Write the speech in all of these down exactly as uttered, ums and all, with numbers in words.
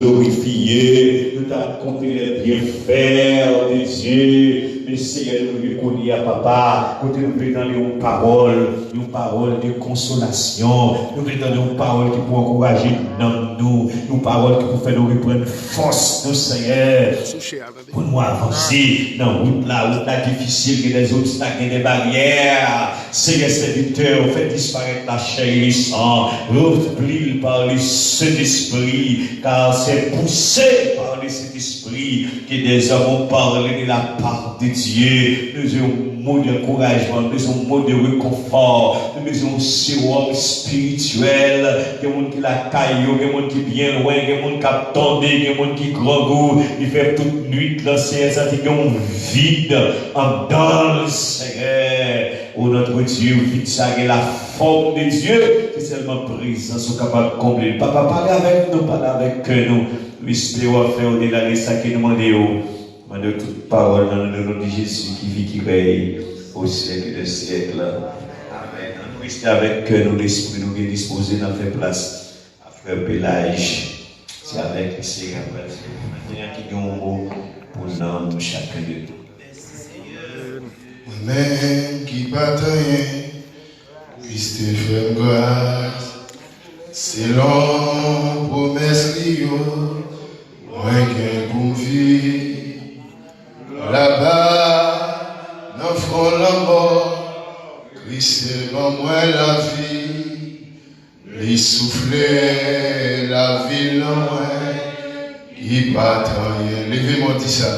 glorifié, nou ta konte les bienfaits de Dieu. Men Seyè, nou rive kounye a, papa, kote nou vle tande yon pawòl, yon pawòl de konsolasyon. Nou vle tande yon pawòl ki pou ankouraje nanm nou, yon pawòl ki pou fè nou reprann fòs nou, Seyè, pou nou avanse nan wout la. Wout la difisil, gen des obstacles, gen des barrières. Seyè, sèvitè ou fè disparèt la chair et le sang. Remplis par le Saint-Esprit, car c'est poussé par le Saint-Esprit que des hommes ont parlé de la part de Dieu. Nou bezwen yon mo de ankourajman, nou bezwen yon mo de rekonfò, nou bezwen yon sewòm espirityèl. Gen moun ki lakay yo, gen moun ki byen lwen, gen moun k ap tande, gen moun ki grangou. Li fè tout nwit lan, Seyè, santi gen yon vid anndan l, Seyè. O notre Dieu, vid sa gen la forme de Dieu. Se sèlman prezans ou kapab konble l. Papa, pale avèk nou, pale avèk kè nou. Nou espere w ap fè odela de sa ke nou mande yo. Mande w tout pawòl nan non de Jezi ki viv, ki rèy au siècle des siècles. Amèn. Ann rete avèk kè nou, lespri nou byen dispoze, n ap fè plas a frè Pelaj. Se avèk li Seyè k ap pral fè maten an, ki gen yon mo pou nanm chakun de nou. Mwen menm ki pa t anyen, Kris te fè m gras. Selon pwomès li yo, mwen gen pou m viv. Laba, nan fwon lanmò, Kris te ban mwen lavi. Li soufle lavi nan mwen, ki pa t anyen. Leve men w, di sa.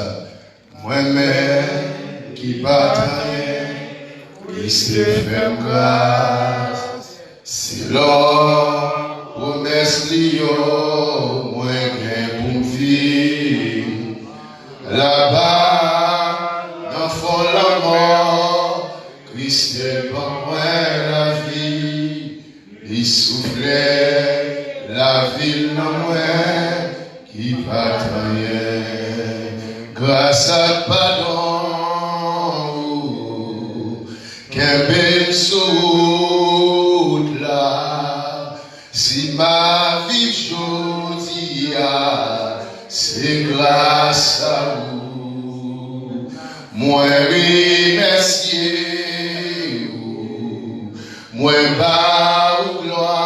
Mwen menm ki pa t anyen, Kris te fè m gras. Selon pwomès li yo, mwen gen pou m viv. Laba, nan fwon lanmò, Kris te ban mwen lavi. Li soufle lavi l nan mwen, ki pa t anyen. Gras ak padon ou, kenbe m sou wout la. Si m ap viv jodi a, se gras a ou. Mwen remèsye ou, mwen ba ou glwa.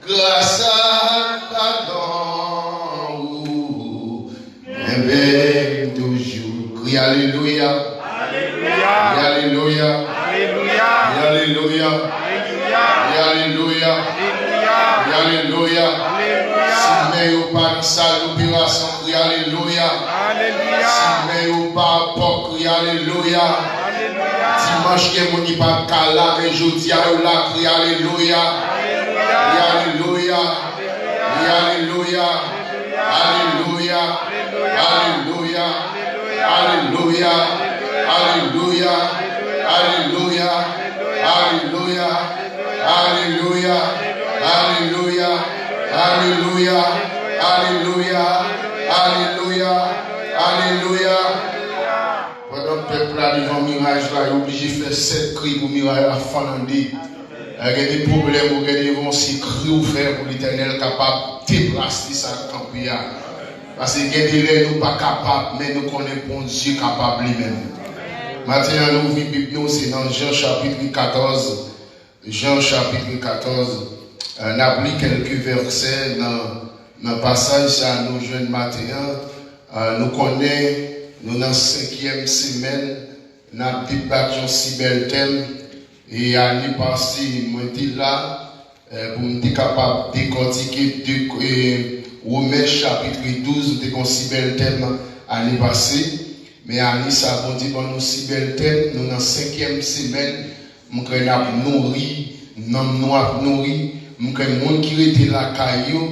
Gras ak padon ou, kenbe m toujou. Kriye alelouya. Alelouya. Kriye alelouya. Alelouya. Kriye alelouya. Alelouya. Alelouya. Alelouya. Alelouya. Kriye alelouya. Alelouya. Alelouya. Si men yo pa nan sal operasyon, kriye alelouya. Alelouya. Si men yo pa pòk, kriye alelouya. Alelouya. Dimanch, gen moun ki pa t ka la, men jodi a, yo la, kriye alelouya. Alelouya. Kriye alelouya. Alelouya. Alelouya. Alelouya. Alelouya. Pandan pèp la devan miraj la, yo oblije fè sèt kri pou miraj la fann an de. Lè gen de pwoblèm ou gen devan w, se kri w fè pou Letènèl kapab deplase sa k kanpe a. Paske gen de lè nou pa kapab, men nou konnen Bondye kapab li menm. Maten an, nou ouvri Bib nou, se nan Jan chapit katòz. Jan chapit katòz, euh, n ap li kèlke vèsè nan, nan pasaj sa a nou jwenn maten an. Euh, nou konnen nou nan senkyèm semèn, n ap debat yon si bèl tèm. E ane pase, mwen te la, euh, pou m te kapab dekòtike de, euh, Women chapit douz, nou te gen yon si bèl tèm ane pase. Men ane sa, Bondye ban nou si bèl tèm, nou nan senkyèm semèn, m kwè n ap nouri, nanm nou ap nouri. M kwè moun ki rete lakay yo,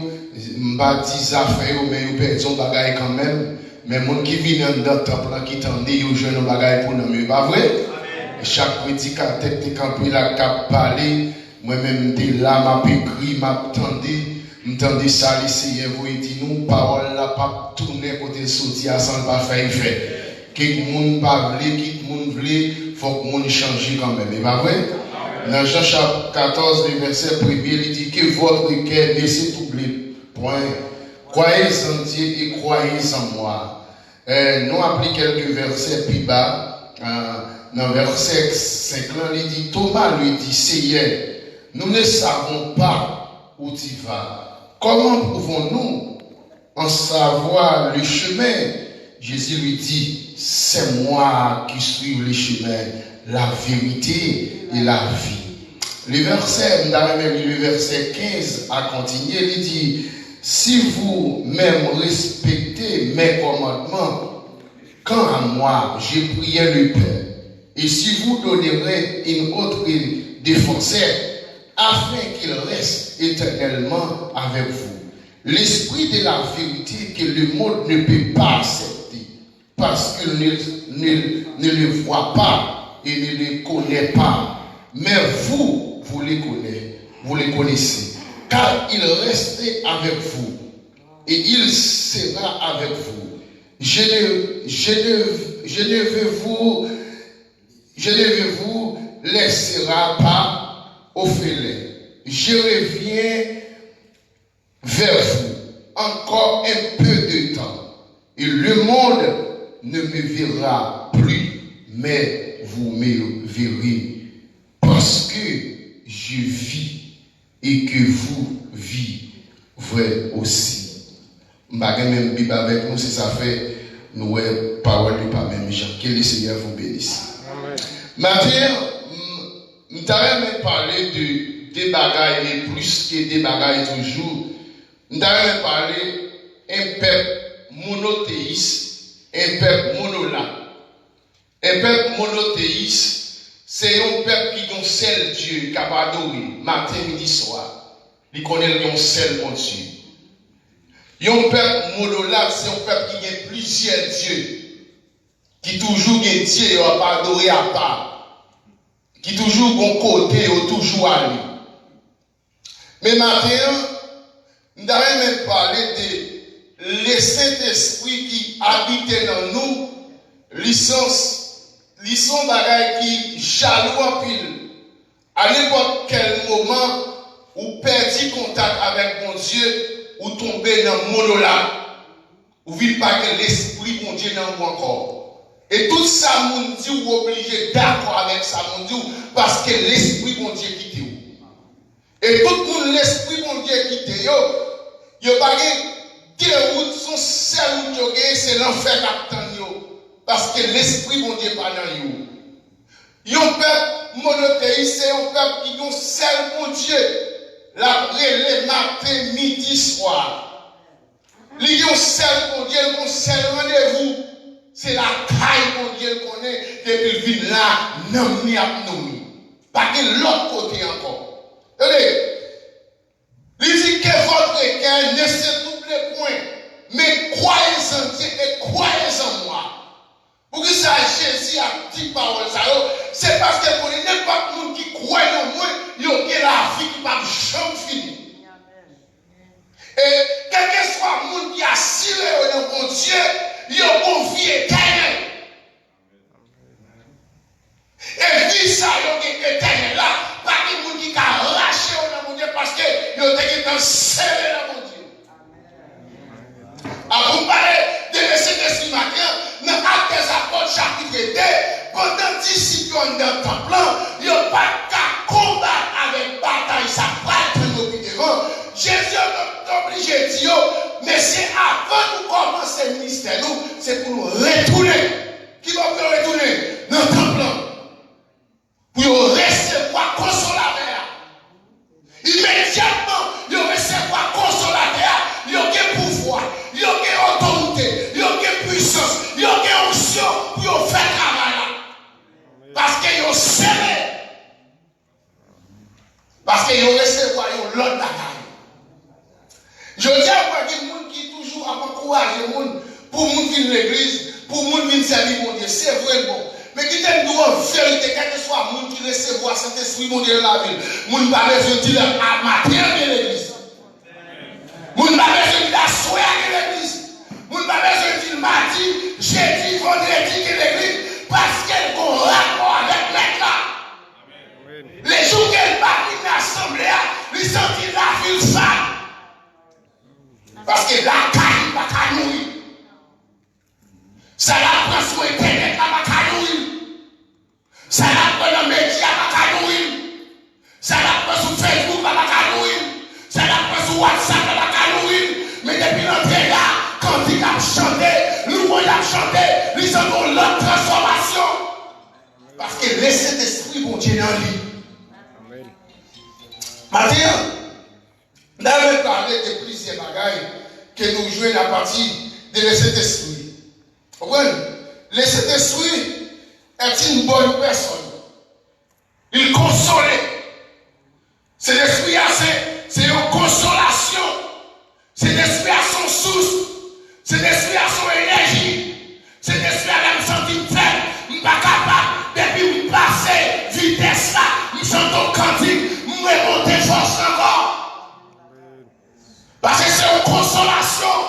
m pa di zafè yo, men yo pèdi yon bagay kanmenm. Men moun ki vini anndan tanp lan, ki tande, yo jwenn yon bagay pou nanm yo, pa vre? Chak predikatè k te kanpe la, k t ap pale, mwen menm, m te la, m ap ekri, m ap tande, m tande sa Leseyè voye di nou, pawòl la p ap tounen kote l soti a san l pa fè efè. Kit moun pa vle, kit moun vle, fòk moun chanje kanmenm. E pa vre? Nan Jan chapit katòz, le vèsè premye, li di, Que votre cœur ne se trouble Mwen, croyez en Dieu et croyez en moi. Eh, nou ap li kèlke vèsè pi ba. Eh, nan vèsè senk lan, li di, Thomas lui dit, Seigneur, nous ne savons pas où tu vas. Comment pouvons-nous en savoir le chemin? Jésus lui dit, c'est moi qui suis le chemin, la vérité et la vie. Le vèsè, m ta renmen li le vèsè kenz a kontinye, li di, si vous même respectez mes commandements, quant à moi, je prierai le Père, et si vous donnerez un autre défenseur, afin qu'il reste éternellement avec vous, l'Esprit de la vérité que le monde ne peut pas accepter, parce qu'il ne, ne, ne le voit pas et ne le connaît pas. Mais vous, vous le connaissez, vous le connaissez, car il reste avec vous et il sera avec vous. Je ne, je ne, je ne veux vous, je ne veux vous laissera pas orphelin. Je reviens vers vous encore un peu de temps, et le monde ne me verra plus, mais vous me verrez, parce que je vis et que vous vivrez aussi. M pa gen menm Bib avèk nou, se sa fè nou wè pawòl yo pa menm jan. Que le Seigneur vous bénisse. Maten an, m, m ta renmen pale de de bagay, men plis ke de bagay toujou. M ta renmen pale en pèp monoteyis, en pèp monolat. En pèp monoteyis, se yon pèp ki gen yon sèl Dye k ap adore maten, midi, swa. Li konnen l gen yon sèl Bondye. Yon pèp monolat, se yon pèp ki gen plizyè dye, ki toujou gen dye yo ap adore apa, ki toujou gon kote yo toujou ale. Men maten an, m ta renmen pale de Lesentespri ki abite nan nou, li se, li se yon bagay ki jalou anpil. A nenpòt kèl moman, ou pèdi kontak avèk Bondye, ou tonbe nan monolat. Ou vin pa gen Lespri Bondye nan ou ankò. E tout sa moun di w, ou oblije dakò avèk sa moun di w, paske Lespri Bondye kite w. E tout moun Lespri Bondye kite yo, yo pa gen de wout, se yon sèl wout yo genyen, se lanfè k ap tann yo, paske Lespri Bondye pa nan yo. Yon pèp monoteyis, se yon pèp ki gen yon sèl Bondye, l ap rele maten, midi, swa. Li gen yon sèl Bondye, l gen yon sèl randevou. Se lakay Bondye l konnen, depi l vin la, nanm li ap nouri. Pa gen lòt kote ankò. Tande, li di, que votre cœur ne se trouble point, mais croyez en Dieu et croyez en moi. Poukisa Jezi ap di pawòl sa yo? Se paske l konnen nenpòt moun ki kwè nan mwen, yo gen lavi ki p ap janm fini. E kèlkeswa moun ki asire yo nan Bondye, yo gon vi etènèl. E vi sa yo gen etènèl la, pa gen moun ki ka rache yo nan Bondye, paske yo te gentan sere nan Bondye. A, pou m pale de Lesentespri maten an, nan Actes des Apôtres, chapit de, pandan disip yo anndan tanp lan, yo pa t ka konbat avèk batay sa k pral tann yo pi devan, Jezi t oblije di yo, mesye, avan nou kòmanse ministè nou, se pou nou retounen. Ki bò pou yo retounen? Nan tanp lan. Pou yo resevwa Konsolatè a. Imedyatman, yo resevwa Konsolatè a, yo gen pouvwa, yo gen otorite, yo gen pwisans, yo gen onksyon pou yo fè travay la. Paske yo sere. Paske yo resevwa yon lòt bagay. Jodi a, ou wè gen moun ki toujou ap ankouraje moun pou moun vin legliz, pou moun vin sèvi Bondye. Se vre l bon. Men kite m di w an verite, kèlkeswa moun ki resevwa Sentespri Bondye nan lavi l, moun pa bezwen di l a maten an gen legliz. Moun pa bezwen di l aswè a gen legliz. Moun pa bezwen di l madi, jedi, vandredi gen legliz, paske l gon rapò avèk Mèt la. Lejou ke l pa vin nan asanble a, li santi lavi l sal. nouri l. Sa l ap pran sou entènèt la pa ka nouri l. Sa l ap pran nan medya pa ka nouri l. Sa l ap pran sou Facebook la pa ka nouri l. Sa l ap pran sou WhatsApp la pa ka nouri l. Men depi l antre la, kantik ap chante, louwanj ap chante, li santi yon lòt transfòmasyon. Paske Lesentespri Bondye nan li. Maten an, n a renmen pale de plizyè bagay ke nou jwenn apati de Lesentespri. Konprann? Lesentespri est une bonne personne. Il console. Sentespri a se, se yon konsolasyon. Sentespri a se yon sous. Sentespri a se yon enèji. Sentespri a lè m santi m fèb, m pa kapab. Depi m pase vitès la, m chante yon kantik, m remonte fòs ankò. Paske se yon konsolasyon.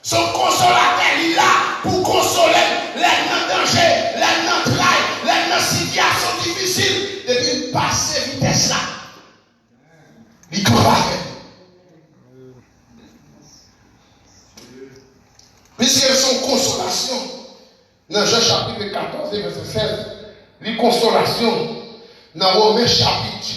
Se yon konsolatè, li la pou konsole m lè m nan danje, lè m nan tray, lè m nan sitiyasyon difisil. Depi m pase vitès la, li kanpe avè m. Piske se yon konsolasyon. Nan Jan chapit katòz e vèsè sèz, li konsolasyon. Nan Women chapit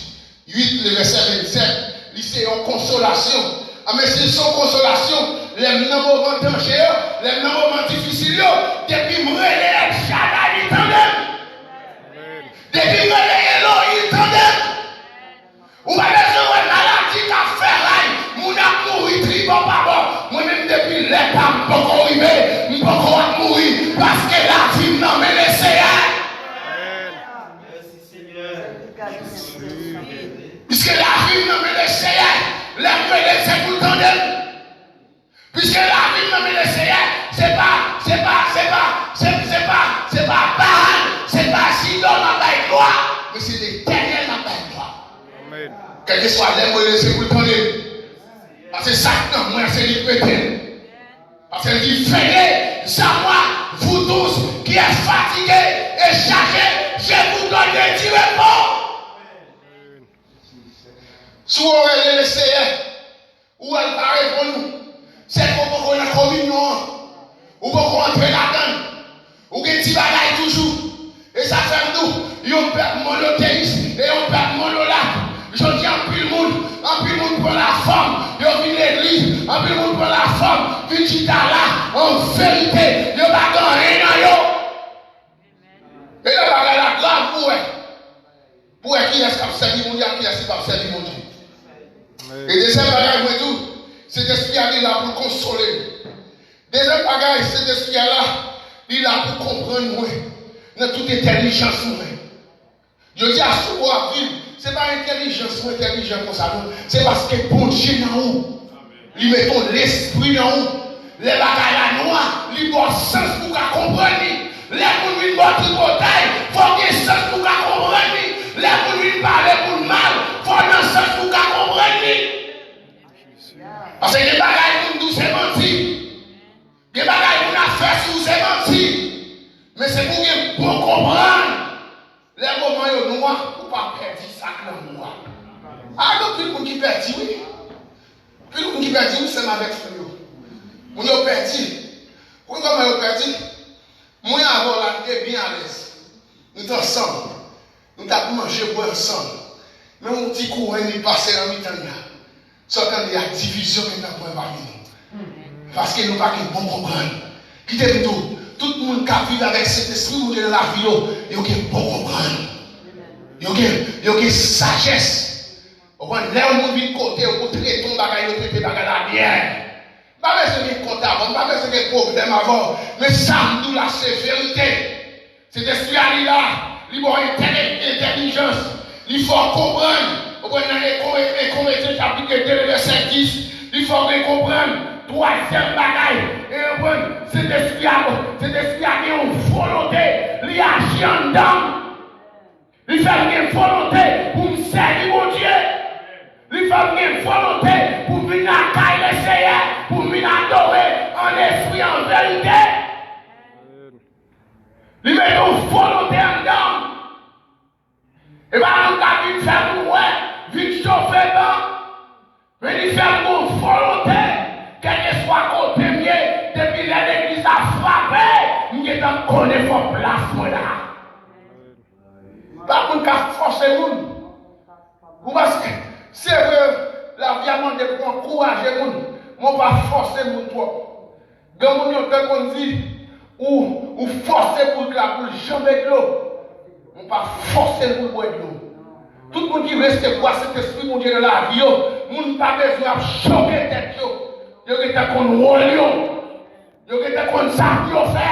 uit, le vèsè vennsèt, li se yon konsolasyon. A, men si l se yon konsolasyon, lè m nan moman danje yo, lè m nan moman difisil yo, depi m rele El Shaddai, li tande m. Depi m rele Eloyi, li tande m. Ou pa bezwen wè maladi k ap fè rèy, moun ap mouri tribò pa bò. Mwen menm depi lè pa m poko rive, m poko ap mouri, paske lavi m nan men Leseyè. Piske lavi m nan men Leseyè, lè m rele l se pou l tande m. Piske lavi m nan men Leseyè, se pa, se pa, se pa, se, se pa, se pa Baal, se pa zidòl m ap bay glwa, men se Letènèl m ap bay glwa. Amèn. Kèlkeswa lè m rele, se pou l tande m. Paske sa k nan mwen, se li k mete m. Paske l di, venez à moi, vous tous qui êtes fatigués et chargés, je vous donnerai du repos. Si w rele Leseyè, ou wè l pa reponn ou, se ke w poko nan kominyon an. Ou poko antre ladan l. Ou gen ti bagay toujou. E sa fè m di w, yon pèp monoteyis e yon pèp monolak. Jodi a, anpil moun, anpil moun pran lafòm, yo vin legliz, anpil moun pran lafòm, vin chita la, an verite, yo pa gen anyen nan yo. E lè bagay la grav pou wè. Pou wè kiyès k ap sèvi Bondye ak kiyès ki p ap sèvi Bondye. E dezyèm bagay, mwen di w, Sentespri a li la pou l konsole m. Dezyèm bagay, Sentespri a la, li la pou konprann mwen nan tout entèlijans mwen. Jodi a, si w ap viv, se pa entèlijans ou entèlijan konsa non, se paske Bondye nan ou. Li mete yon lespri nan ou. Lè bagay la nwa, li ba w sans pou w ka konprann li. Lè moun vin ba w tripotay, fò w gen sans pou w ka konprann li. Lè moun vin pale moun mal, fò w nan sans pou w ka konprann li. Paske gen bagay moun di w se manti. Gen bagay moun ap fè sou w se manti. Men se pou w gen bon konprann. Lè moman yo nwa, ou pa pèdi sa k nan ou a. A, gen anpil moun ki pèdi, wi. Anpil moun ki pèdi, wi, sè m avèk frè m yo. Moun yo pèdi. Konnen kòman yo pèdi? Mwen avè w la, nou te byen alèz. Nou t ansanm. Nou t ap manje, bwè ansanm. Men yon ti kouren li pase nan mitan n la. Sa w tande a, divizyon gentan pran pami nou. Paske nou pa gen bon konprann. Kite m di w, tout moun k ap viv avèk Sentespri Bondye nan lavi yo, yo gen bon konprann. Yo gen, yo gen sajès. Ou konprann, lè yon moun vin kote w pou trete yon bagay, yo trete bagay la byen. M pa bezwen gen kont avè w, m pa bezwen gen pwoblèm avè w. Men sa m di w la, se verite. Sentespri a li la, li ba w entèle-, entèlijans, li fè w konprann. Ou konn nan Eko, Eko Etye chapit de, vèsè dis, li fè w gen konprann. Twazyèm bagay, e ou konn, Sentespri a, Sentespri a gen yon volonte, li aji anndan m. Li fè m gen volonte pou m sèvi Bondye. Li fè m gen volonte pou m vin lakay Leseyè, pou m vin adore an espri, an verite. Li mete yon volonte anndan m. E pa moun k ap vin fè moun wè, vin chofe ban. Men li fè m gon volonte, kèlkeswa kote m ye, gentan konnen fò plas mwen la. Pa moun ka fòse moun. Ou paske, se vre, lavi a mande pou ankouraje moun, men w pa fòse moun twòp. Gen moun yo te konn di, ou, ou fòse bout la pou l janbe dlo, men w pa fòse l pou l bwè dlo. Tout moun ki resevwa Sentespri Bondye nan lavi yo, moun pa bezwen ap choke tèt yo. Yo gentan konn wòl yo. Yo gentan konn sa pou yo fè.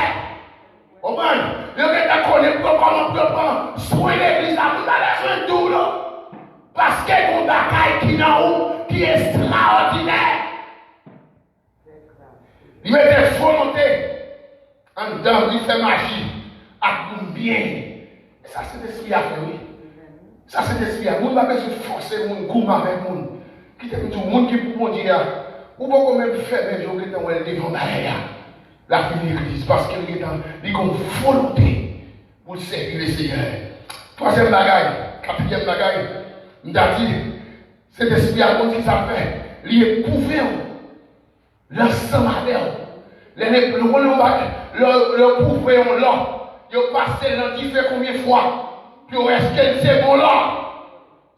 Konprann? Yo gentan konnen pou yo kòman pou yo pran swen legliz la. Moun pa bezwen di w non. Paske gen yon bagay ki nan ou ki estrawòdinè. Li mete volonte anndan, li fè maji ak moun byen. E sa Sentespri a fè, wi. Sa Sentespri a. Moun pa bezwen fòse moun, goumen avèk moun. Kite m di w, moun ki pou Bondye a, ou poko menm fèmen je w gentan wè l devan bagay la. L ap vin legliz, paske l gentan, li gen yon volonte pou l sèvi Leseyè. Twazyèm bagay, katriyèm bagay, m ta di, Sentespri a konn ki sa l fè, li epwouve w. L ansanm avè w. Lè, lè, lè, lè, lè, lè w pwouve yon lò, yo pase l nan dife konbyen fwa pou yo wè èske l se bon lò.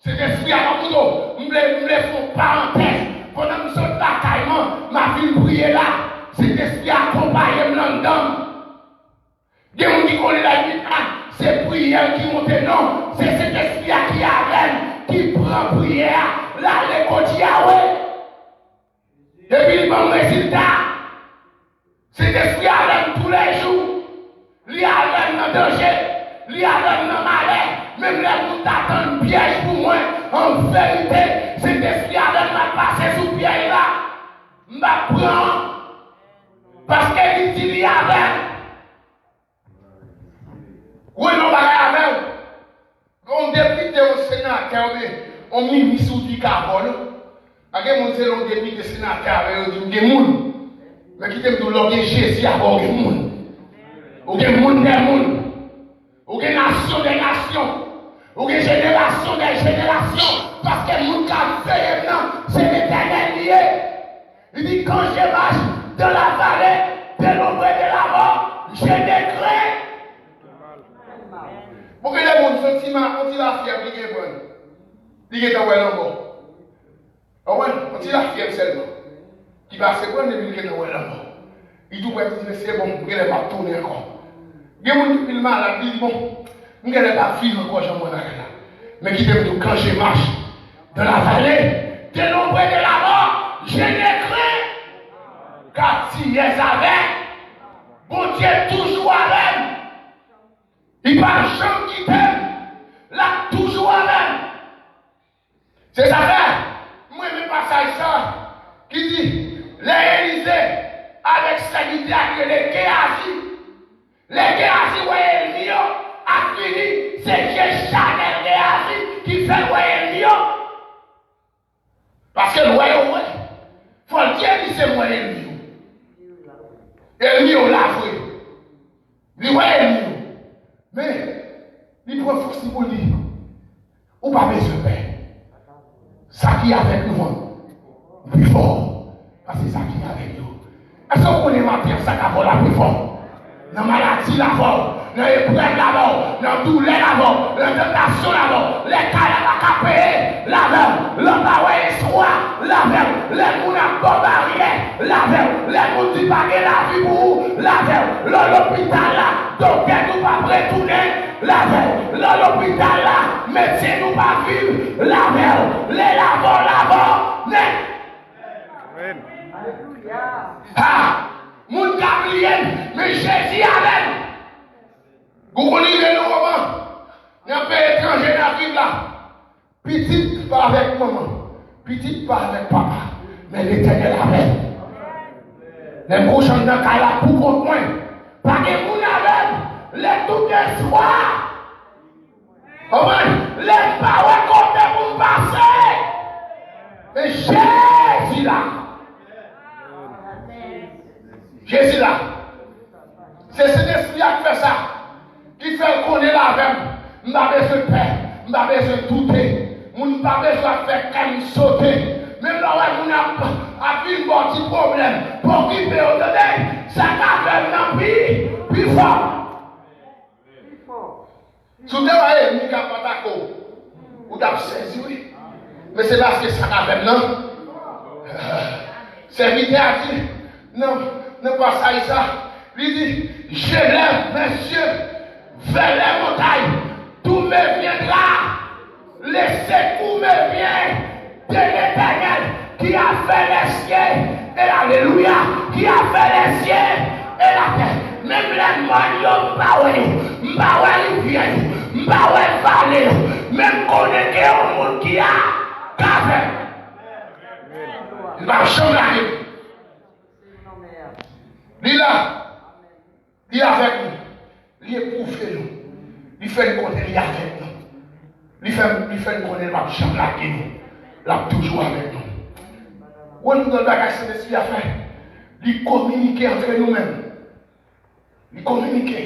Sentespri a, m ap koute w. M vle, m vle fè yon parantèz. Pandan m sot lakay mwen, m ap vin priye la. Sentespri a akonpaye m nan anndan m. Gen moun ki konnen lè l di, a, se priyè ki monte. Non, se Sentespri a ki avè l, ki pran priyè a, l ale kot Yawe. Epi li ban m rezilta. Sentespri avè m toulejou. Li avè m nan danje. Li avè m nan malè. Menm lè moun ta tann pyèj pou mwen, an verite, Sentespri avè m, m ap pase sou pyèj la. M p ap pran. Paske li di li avè m. Ou wè yon bagay avè w. Yon depite, yon senatè, oubyen yon minis ou di ka vòlè. Pa gen moun se yon depite, senatè avè yo di ou gen moun. Men kite m di w, lè w gen Jezi avè w, ou gen moun. Ou gen moun dè moun. Ou gen nasyon dè nasyon. Ou gen jenerasyon dè jenerasyon. Paske moun k ap veye m nan, se Letènèl li ye. Li di, quand je marche dans la vallée de l'ombre de la mort, je ne crains. Bon, gen de moun, se yon ti ma-, yon ti lafyèv li gen pran. Li gentan wè lanmò. Konprann? Yon ti lafyèv sèlman. Ki pase pran epi li gentan wè lanmò. Li tou prè pou di, se bon, m genlè p ap tounen ankò. Gen moun ki pil malad, li di, bon, m genlè p ap viv ankò jan mwen malad la. Men kite m di w, quand je marche dans la vallée de l'ombre de la mort, je ne crains, car tu es avec. Bondye toujou avè m. Li p ap janm kite m. L ap toujou avè m. Se sa fè, mwen renmen pasaj sa ki di, lè Elize avèk sèvitè a ki rele Geyazi, lè Geyazi wè ènmi yo ap vini, se je chanèl Geyazi ki fè l wè ènmi yo. Paske l wè yo vre. Fò l di Elize, m wè ènmi yo. Ènmi yo la vre. Li wè ènmi yo. Men, li pran fòs li pou l di, ou pa bezwen pè. Sa ki avèk nou an, li pi fò pase sa ki avèk yo. Èske w konnen maten an sa k avè w la pi fò? Nan maladi l avè w, nan eprèv l avè w, nan doulè l avè w, nan tantasyon l avè w, lè kay la pa ka peye, l avè w, lè w pa wè espwa, l avè w, lè moun ap ba w baryè, l avè w, lè moun di pa gen lavi pou ou, l avè w, lè w lopital la, doktè di w p ap retounen, l avè w, lè w lopital la, medsen di w p ap viv, l avè w, lè l avè w, l avè w nèt. Ha! Moun ka bliye m, men Jezi avè m. Ou konn rive nan moman, nan peyi etranje n ap viv la. Pitit pa avèk manman, pitit pa avèk papa, men Letènèl avè m. Lè m kouche anndan kay la poukont mwen, pa gen moun avè m, lè tout espwa. Konprann? Lè m pa wè kote pou m pase, men Jezi la. Jezi la. Se Sentespri a k fè sa, ki fè l konnen l avè m. M pa bezwen pè, m pa bezwen doute. Moun pa bezwen ap fè kè m sote. Menm lè w wè moun ap, ap vin ba w ti pwoblèm, pa okipe yo, tande. Sa k avè m nan pi, pi fò. Si w te wè ènmi k ap atake w, ou t ap sezi, wi. Men se paske sa k avè m nan. Sèvitè a di, nan, nan pasaj sa, li di, je lève mes yeux vers les montagnes, d'où me viendra le secours me vient de l'Éternel qui a fait les cieux et, alelouya, qui a fait les cieux et la terre. Menm lè mòn yo, m pa wè yo, m pa wè rivyè yo, m pa wè vale yo, men m konnen gen yon moun ki a, k avè m. Li p ap janm lage m. Li la. Li avèk nou. Li epwouve nou. Li fè n konnen li avèk nou. Li fè, li fè n konnen l p ap janm lage nou. L ap toujou avèk nou. Ou konn lòt bagay Sentespri a fè? Li kominike antre nou menm. Li kominike.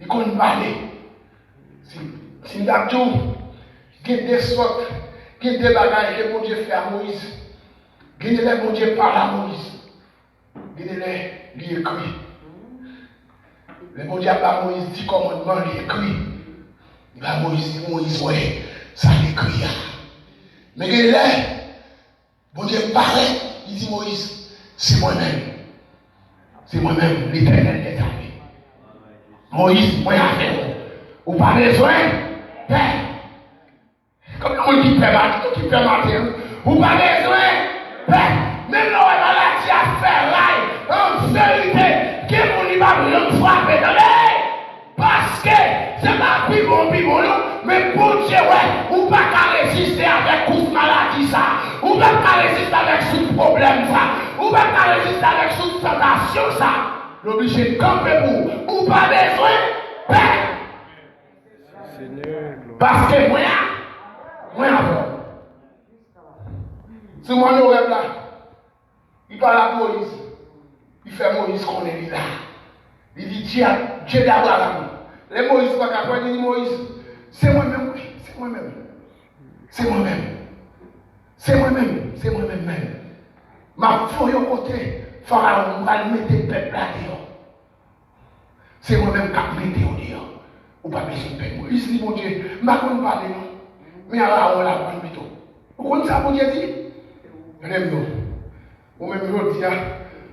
Li konn pale. Si, si m t ap di w, gen de sòt, gen de bagay ke Bondye fè a Moyiz. Gen de lè Bondye pale a Moyiz. Gen de lè, li ekri. Lè Bondye ap ba Moyiz di kòmandman, li ekri. Li ba Moyiz, Moyiz wè sa l ekri a. Men gen de lè, Bondye parèt, li di Moyiz, se mwen menm. Se mwen menm, Letènèl dèzame. Moyiz, mwen avè w. Ou pa bezwen pè. Konbyen moun ki pè maten, ki pè maten an? Ou pa bezwen pè. Menm lè w wè maladi a fè ray, an verite, gen moun li p ap janm frape, tande! Paske se pa pi bon, pi bon, non, men Bondye wè, ou pa ka reziste avèk kous maladi sa. Ou pa ka reziste avèk sous pwoblèm sa. Ou pa ka reziste avèk sous tantasyon sa. L oblije kanpe pou ou. Ou pa bezwen pè. Paske mwen a, mwen avè w. Si w wè rèv la, li pale ak Moyiz. Li fè Moyiz konnen li la. Li di, Dye, Dye d'Abraham. Lè Moyiz pa ka kwè, li di, Moyiz, se mwen menm, wi, se mwen menm. Se mwen menm. Se mwen menm, se mwen menm menm. M ap voye w kote Farawon, m pral mete pèp la deyò. Se mwen menm k ap mete w deyò. Ou pa bezwen pè. Moyiz di Bondye, m pa konn pale non. Men Arawon la pran pito. Ou konn sa Bondye di? Tande m di w. Ou menm jodi a,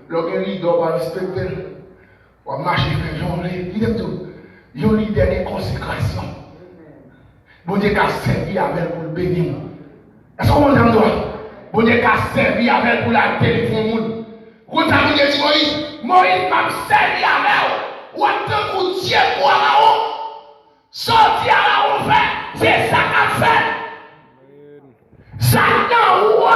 lè w gen lidè w pa respekte l, w ap mache fè jan w vle. Kite m di w, yon lidè de konsekrasyon. Bondye ka sèvi avè l pou l beni w. Èske w konprann sa m di w a? Bondye ka sèvi avè l pou l al delivre yon moun. Ou konn sa Bondye di Moyiz? Moyiz, m ap sèvi avè w. W ap tankou Dye pou Arawon. Sa w di Arawon fè, se sa k ap fèt. Sa k nan ou a,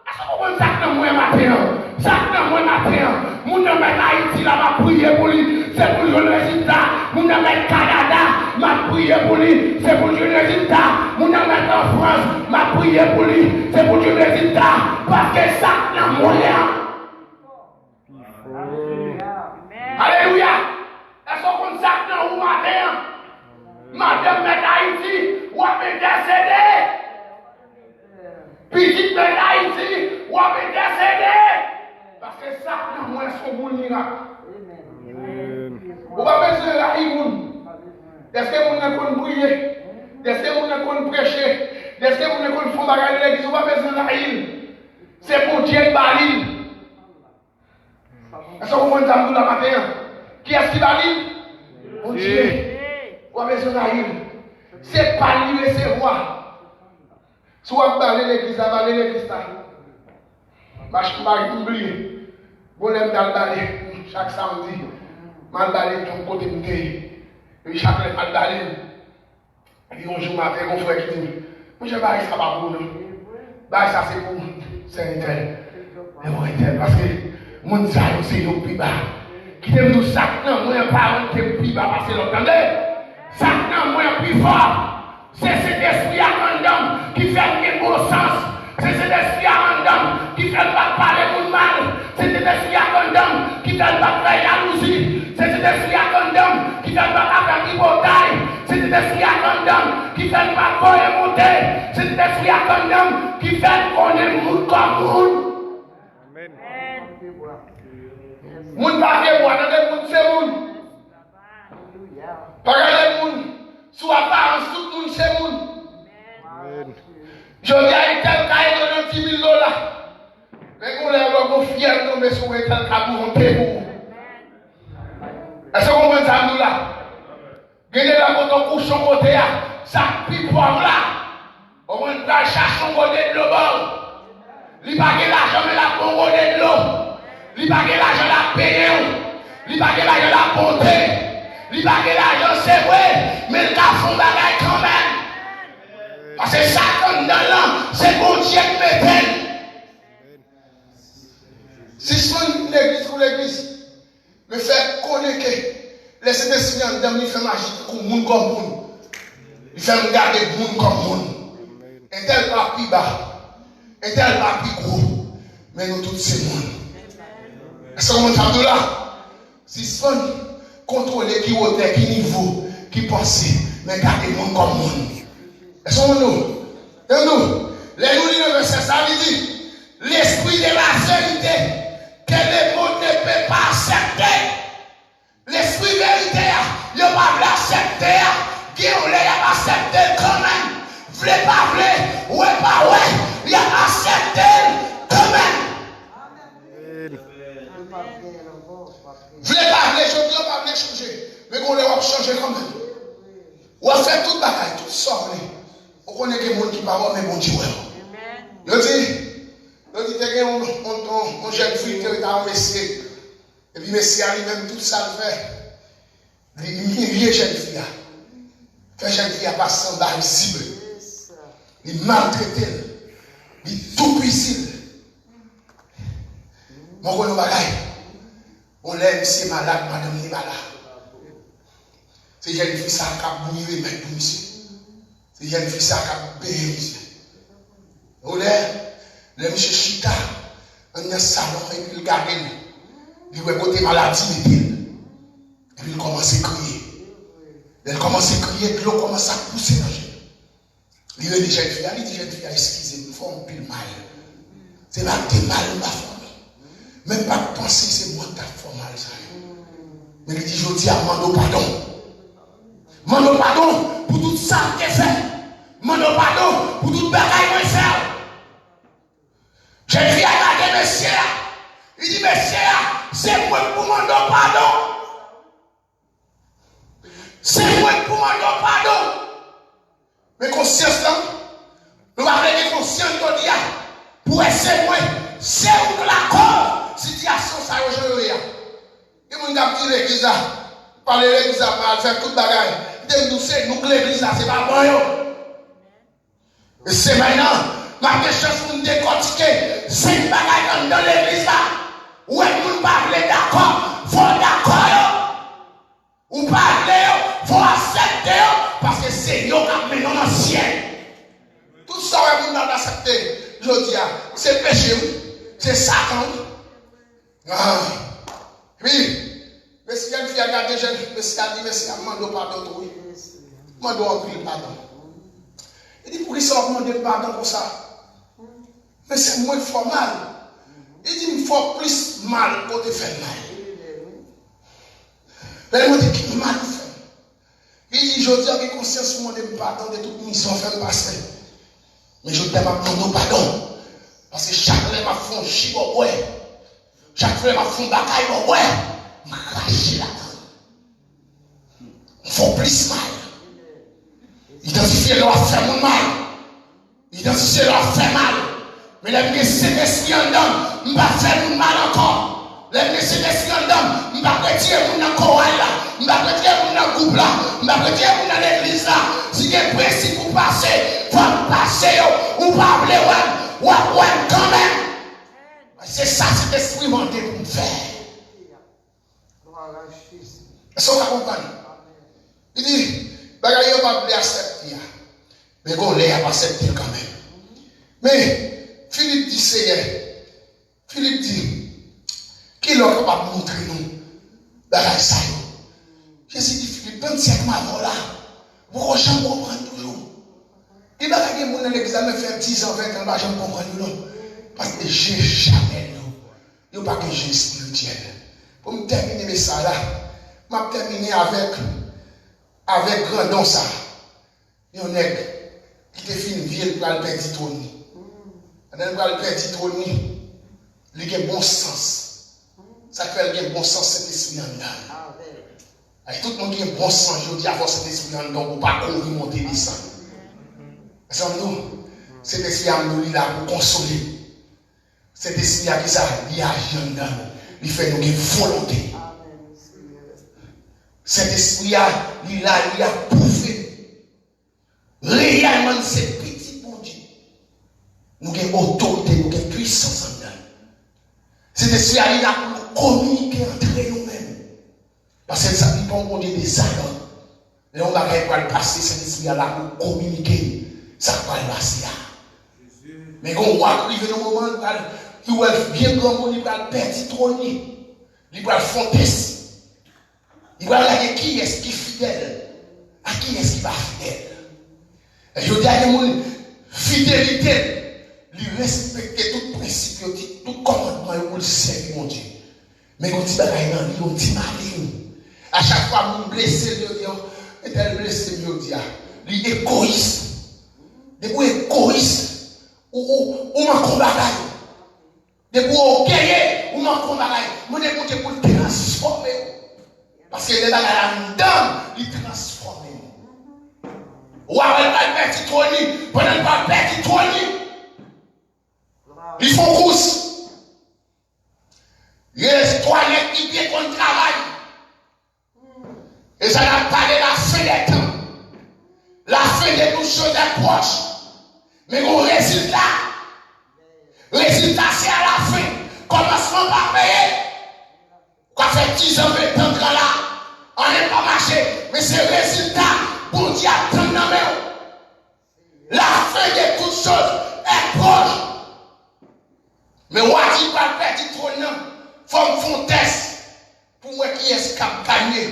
èske w konprann sa k nan mwen maten an? Sa k nan mwen maten an. Moun nan mèt Ayiti la, m ap priye pou li, se pou l jwenn rezilta. Moun nan mèt Kanada, m ap priye pou li, se pou l jwenn rezilta. Moun nan mèt an Frans, m ap priye pou li, se pou l jwenn rezilta. Paske sa k nan mwen an. Alelouya! Èske w konn sa k nan ou maten an? Madanm mèt Ayiti, w ap entèsede. Pitit mèt Ayiti, w ap entèsede. Paske sa k nan mwen se yon boul mirak. Ou pa bezwen rayi moun. Dèske moun nan konn priye, dèske moun nan konn preche, dèske moun nan konn fè yon bagay nan legliz, ou pa bezwen rayi l. Se Bondye k ba li l. Èske w konprann sa m di w la maten an? Kiyès ki ba li l? Bondye. Ou pa bezwen rayi l. Se pa l li resevwa. Si w ap bale legliz la, bale legliz la. Mach m pa janm bliye. Bon, lè m t al bale chak samdi, m al bale yon kote m te ye. Epi chak lè m al bale l, epi yon jou maten, gon frè ki di m, "Monchè, bagay sa pa pou ou non. Bagay sa se pou sè entèl, e pou entèl, paske moun sa yo se yo k pi ba." Kite m di w, sa k nan mwen an pa rann ke m pi ba pase lòt, tande! Sa k nan mwen an pi fò. Se Sentespri a anndan m ki fè m gen bon sans. Se Sentespri a anndan m ki fè m pa pale moun mal. Se Sentespri a anndan m ki fè m pa fè jalouzi. Se Sentespri a anndan m ki fè m pa ka fè tripotay. Se Sentespri a anndan m ki fè m pa voye monte. Se Sentespri a anndan m ki fè m konnen moun kòm moun. Moun pa vye bwa, tande, moun se moun. Pa gade moun sou aparans, tout moun se moun. Jodi a, entèl ka ede w nan dis mil dola. Men gen yon lè, lè w gon fyèl tonbe sou entèl ka pou honte pou ou. Èske w konprann sa m di w la? Gen de lè kote w kouche yon kote a, sa k pi pòv la, w konn pral chache yon gode dlo ba w. Li pa gen lajan, men l ap ba w gode dlo. Li pa gen lajan, l ap benyen w. Li pa gen lajan, l ap pote. Li pa gen lajan, se vre, men l ka fè yon bagay kanmenm. Paske sa k anndan l lan, se Bondye k mete l. Sispann legliz pou legliz. Men fè konnen ke lè Sentespri anndan m, li fè m aji tankou moun kòm moun. Li fè m gade moun kòm moun. Entèl pa pi ba. Entèl pa pi gwo. Men nou tout se moun. Èske w konprann sa m di w la? Sispann kontwole ki wotè, ki nivo, ki panse. Men gade moun kòm moun. Èske w konprann nou? Tande w, lè nou li nan vèsè sa, li di, L'esprit de la vérité, que le monde ne peut pas accepter. Lespri verite a, yo pa vle aksepte a, gen yon lè y ap aksepte l kanmenm. Vle pa vle, wè pa wè, y ap aksepte l kanmenm. Vle pa vle, jodi a w pa vle chanje, men gen yon lè w ap chanje kanmenm. W ap fè tout bagay, tout sa w vle. Ou konnen gen moun ki pa wè w, men Bondye wè w. Yo di, yo di te gen yon, yon, yon, yon jèn fi ki te ret a yon mesye. Epi mesye a li menm, tout sa l fè, li imilye jèn fi a. Fè jèn fi a pase anba rizib. Li maltrete l. Li toupizi l. Mwen konnen yon bagay. Yon lè misye malad, madanm li pa la. Se jèn fi sa k ap bouyi remèd pou misye. Se jèn fi sa k ap benyen misye. Yon lè, lè misye chita anndan salon epi l gade l, li wè kote maladi mete l. Epi l kòmanse kriye. Lè l kòmanse kriye, dlo kòmanse ap pouse nan je l. Li rele jèn fi a, li di jèn fi a, "Eskize m, m fè w anpil mal. Se pa te mal m pa fè w, non. Men m pa t panse se mwen k t ap fè w mal sa yo." Men li di, "Jodi a, m mande w padon. M mande w padon pou tout sa m te fè. M mande w padon pou tout bagay mwen fè w." Jèn fi a gade mesye a. Li di, "Mesye a, se mwen k pou mande w padon." Se mwen k pou mande w padon. Men konsyans lan, nou pa vle gen konsyans jodi a. Pou wè se mwen, se ou k lakòz sitiyasyon sa yo jan yo ye a. Gen moun k ap di legliz la, pale legliz la mal, fè tout bagay. Kite m di w, se nou k legliz la, se pa blan yo. Men semèn nan, m ap gen chans pou m dekòtike senk bagay anndan legliz la. Ou wè moun pa vle dakò, fò w dakò yo. Ou pa vle yo, fò w aksepte yo, paske se yo k ap mennen w nan syèl. Tout sa w wè moun nan aksepte jodi a, se peche wi, se Satan wi. Ah. Epi, mesye, jèn fi a gade jèn mesye a, di, "Mesye, m mande w padon tou wi. M mande w anpil padon." Li di, "Poukisa w ap mande m padon konsa? Men se mwen k fè w mal." Li di, "M fè w plis mal ke w te fè m mal." Lè l mande ki mal ou fè m. Li di, "Jodi a, m gen konsyans pou w mande m padon de tout mizè w fè m pase. Men jodi a, m ap mande w padon. Paske chak lè m ap fè yon ji ba w bwè, chak lè m ap fè yon bagay ba w bwè, m krache ladan l. M fè w plis mal." Idantifye lè w ap fè moun mal. Idantifye lè w ap fè mal. Men lè m gen Sentespri anndan m, m p ap fè moun mal ankò. Lè m gen Sentespri anndan m, m p ap retire moun nan koral la. M p ap retire moun nan gwoup la. M p ap retire moun nan legliz la. Si gen prensip pou pase, fò m pase yo. Ou pa vle wè m, w ap wè m kanmenm. Se sa Sentespri mande pou m fè. Èske w ka konprann? Li di, bagay yo pa vle aksepte a. Men gon lè y ap aksepte l kanmenm. Men, Filip di, Seyè, Filip di, "Kilè w kapab montre nou bagay sa yo?" Jezi di, "Filip, trannsenk m avè w la, ou poko janm konprann toujou?" Li pa ka gen moun nan legliz la, men fè dizan, ventan, l pa janm konprann yo non. Paske je chanèl yo, yo pa gen je espirityèl. Pou m tèmine mesaj la, m ap tèmine avèk avèk grandon sa, yon nèg ki te fin vye, l pral pèdi twòn li. Pandan l pral pèdi twòn li, li gen bon sans. Sa k fè l gen bon sans, Sentespri anndan l. Ay, tout moun ki gen bon sans jodi a, fò Sentespri anndan w pou pa kouri monte desann. Sa m di w, Sentespri a m di w, li la pou konsole. Sentespri a, ki sa? Li aji anndan nou. Li fè nou gen volonte. Sentespri a, li la, li apwouve nou. Reyèlman, nou se pitit Bondye. Nou gen otorite, nou gen pwisans anndan nou. Sentespri a, li la pou nou kominike antre nou menm. Paske sa, li pa yon Bondye dezalòd. Lè yon bagay pral pase, Sentespri a la pou kominike sa k pral pase a. Men gen yon wa k rive nan moman, li pral, li wè l byen granmoun, li pral pèdi twòn li. Li pral fè yon tès. Li pral gade kiyès ki fidèl, ak kiyès ki pa fidèl. E jodi a, gen moun, fidelite l, li respekte tout prensip yo, tout kòmandman yo pou l sèvi Bondye. Men gen yon ti bagay nan li, yon ti maleng. A chak fwa moun blese l, yo di, "Oh, entèl blese m jodi a." Li egoyis. Depi w egoyis, ou, ou, ou manke yon bagay. Depi w ògeye, ou manke yon bagay. Mande Bondye pou l transfòme w. Paske lè bagay la anndan, li transfòme w. Ou a wè l pral pèdi twòn li, pandan l pral pèdi twòn li, li fè yon kous. Rele twa nèg ki byen konn travay. E sa n ap pale, la fin des temps. La fin de toutes choses est proche. Men gon rezilta. Rezilta se a la fen. Kòmansman pa peye. Ou ka fè dizan, ventan, trant an la, anyen pa mache. Men se rezilta Bondye ap tann nan men w. La fin de toutes choses est proche. Men w a di l pral pèdi twòn nan. Fò m fè yon tès pou m wè kiyès k ap ganye.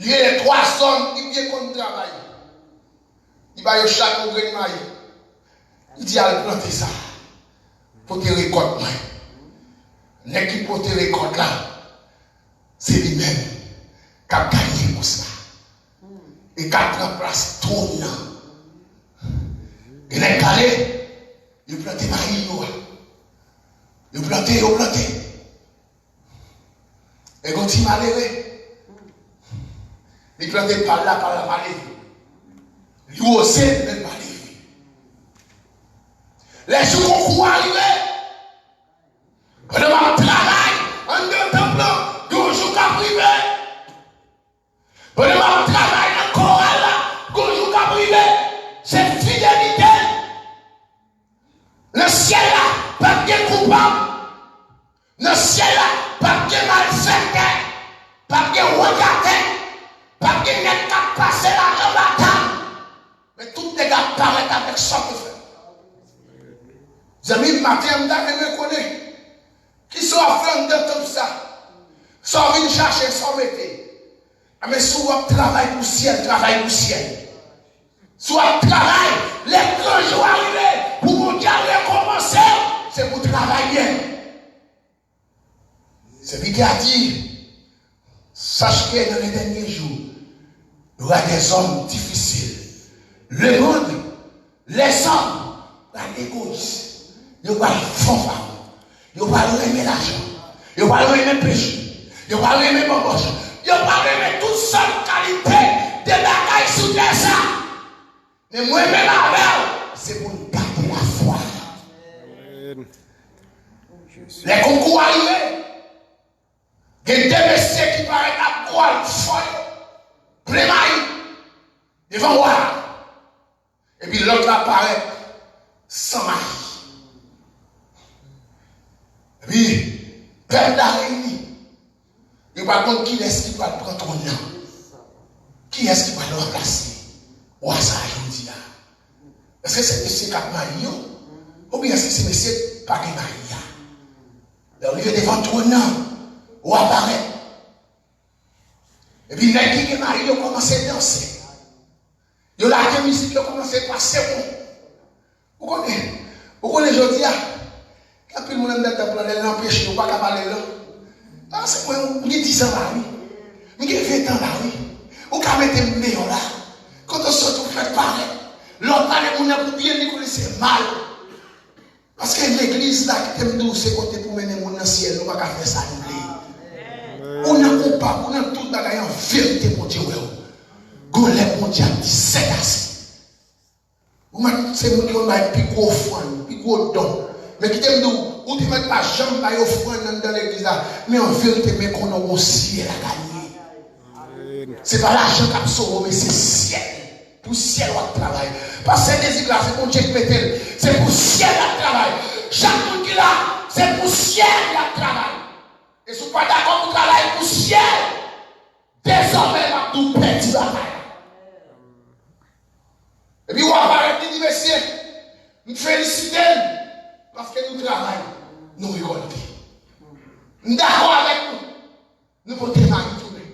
Li rele twa zòm ki byen konn travay. Li ba yo chak yon grenn mayi. Li di, "Al plante sa. Pote rekòt mwen." Nèg ki pote rekòt la, se li menm k ap ganye kous la. E k ap pran plas twòn nan. Gen nèg k ale, yo plante mayi yo a. Yo plante, yo plante. E gon ti malere. Li plante pa l la, pa l la pa leve. Li woze l, men l pa leve. Lè jou konkou a rive, pandan m ap travay anndan tanp lan, gon jou k ap rive. Pandan m ap travay nan koral la, gon jou k ap rive, se fidelite l. Nan syèl la, p ap gen koupab. Nan syèl la, p ap gen malfektè, p ap gen wòkatè, p ap gen nèg k ap pase lajan bata. Men tout nèg ap parèt avèk sa yo fè. Zanmi m, maten an, m ta renmen konnen kisa w ap fè anndan tanp sa. Sa w vin chache, sa w mete. Anben, si w ap travay pou syèl, travay pou syèl. Si w ap travay, lè gran jou a rive pou Bondye al rekonpanse w, se pou w travay byen. Sèvitè a di, Sache que dans les derniers jours, il y aura des hommes difficiles. Le monde, les hommes, pral egoyis. Yo pral fanfaron. Yo pral renmen lajan. Yo pral renmen peche. Yo pral renmen banbòch. Yo pral renmen tout sòt kalite de bagay sou tè sa. Men mwen menm avè w, se pou n gade lafwa. Lè konkou a rive, gen de mesye ki parèt ak gwo alfò yo, plen mayi, devan wa a. Epi lòt la parèt san mayi. Epi pèp la reyini. Yo pa konn kilès ki pral pran twòn nan. Kiyès ki pral ranplase wa sa a jodi a? Èske se mesye k ap mayi yo? Oubyen èske se mesye k pa gen mayi a? Lè yo rive devan twòn nan, wa parèt. Epi nèg ki gen mayi yo kòmanse danse. Yo lage mizik, yo kòmanse pase bon. Ou konnen, ou konnen jodi a, gen anpil moun anndan tanp lan, lè l anpeche, ou pa ka pale l non. A, se mwen, m gen diz an la, wi. M gen ven tan la, wi. Ou ka mete m deyò la. Kanpe sòt ou fè parèt. Lè w pale moun nan pou byen, li konnen se mal. Paske legliz la, kite m di w, se kote pou mennen moun nan syèl, nou pa ka fè sa nou vle. Ou nan koupab, ou nan tout bagay, an verite Bondye wè w. Gon lè Bondye ap di sètase. Ou mèt se moun ki konn bay pi gwo ofrann, pi gwo don. Men kite m di w, ou te mèt pa janm bay ofrann anndan legliz la, men an verite, men konnen w gon syèl a ganye. Se pa lajan k ap sove w, men se syèl. Pou syèl w ap travay. Pastè Dezi la, se Bondye ki mete l. Se pou syèl l ap travay. Chak moun ki la, se pou syèl l ap travay. E si w pa dakò pou travay pou syèl, dezòmè m ap di w pèdi batay la. Epi w ap parèt, li di, mesye, m felisite n paske nou travay, nou rekòlte. M dakò avèk nou. Nou pote mayi tounen.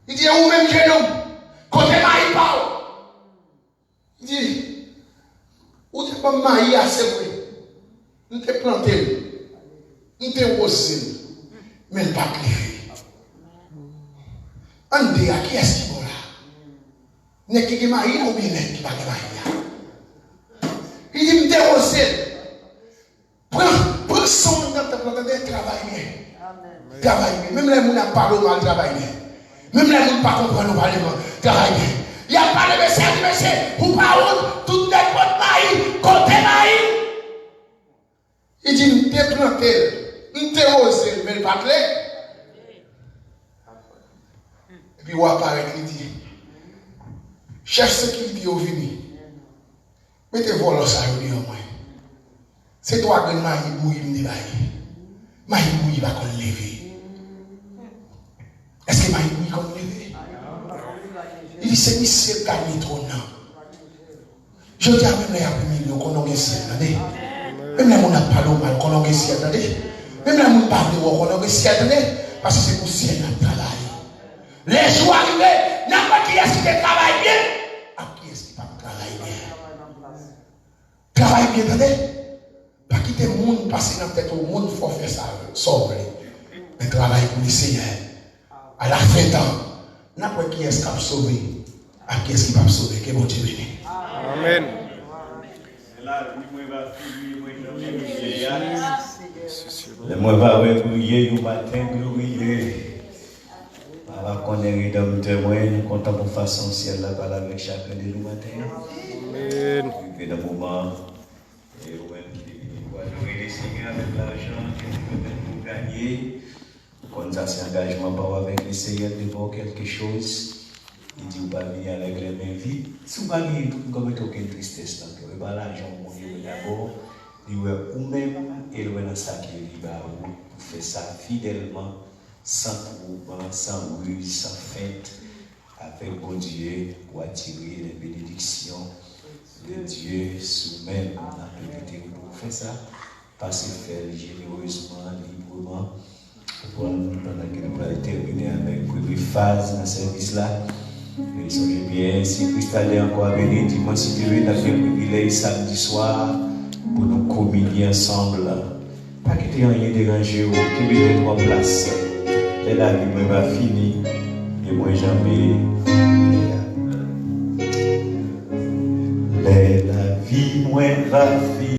Li di, e ou menm, jenòm, kote mayi pa w? Li di, ou te ban m mayi a, se vre. M te plante l. M te woze l. Men l pa t leve. Annde a, kiyès ki bon la? Nèg ki gen mayi a oubyen nèg ki pa gen mayi a? Li di, m te woze l. Pran, pran san w nan tanp lan, tande, travay byen. Travay byen. Menm lè moun ap pale w mal, travay byen. Menm lè moun pa konprann ou, pale mal, travay byen. Y ap pale, mesye a di, mesye, ou pa wont, tout nèg pot mayi, kote mayi? Li di, m te plante l, m te woze l, men l pa t leve. Epi w ap parèt, li di, chèf sekirite yo vini. Mete vòlò sa yo deyò mwen. Se twa grenn mayi bouyi m te bay. Mayi bouyi pa konn leve. Èske mayi bouyi konn leve? Li di se misye k ganye twòn nan. Jodi a, menm lè y ap imilye w, konnen w gen syèl, tande. Menm lè moun ap pale w mal, konnen w gen syèl, tande. Menm lè moun pa vle wè w, konnen w gen syèl, tande. Paske se pou syèl n ap travay. Lè jou a rive, n ap wè kiyès ki te travay byen ak kiyès ki pa t travay byen. Travay byen, tande. Pa kite moun pase nan tèt ou, moun fè w fè sa, sa w vle. Men travay pou Lesenyè. Alafen tan, n ap wè kiyès k ap sove ak kiyès ki p ap sove. Ke Bondye beni. Amèn. Lè mwen pa wè briye yon maten gloriye. Papa konnen redanmtè mwen, nou kontan pou fason syèl la pale avèk chakren de nou maten an. Amèn. Rive nan moman, e ou menm ki te vini pou adore Lesenyè avèk lajan ke nou pèmèt nou ganye. Ou konn sa se angajman pa w avèk Lesenyè, l te ba w kèlke choz. Li di ou pa vini avèk lè men vid. Si w pa genyen tout, m komèt okenn tristès nan kè w. E pa lajan w Bondye wè dabò, li wè ou menm e l wè nan sa ke li ba ou pou fè sa fidèlman, san twoub, san riz, san fent, avèk Bondye pou atire les bénédictions de Dieu sou men nou. N ap envite w pou w fè sa, pase fè l jenerezman, libreman. Bon, pandan ke nou pral tèmine avèk premye faz nan sèvis la, e sonje byen, si Kris talè ankò a vini, dimanch si Dye vle, n ap gen privilèj samdi swa pou nou kominye ansanm. Pa kite anyen deranje w, kenbe tèt ou an plas. Lè lavi mwen va fini, e mwen janbe lè a. Lè lavi mwen va fini.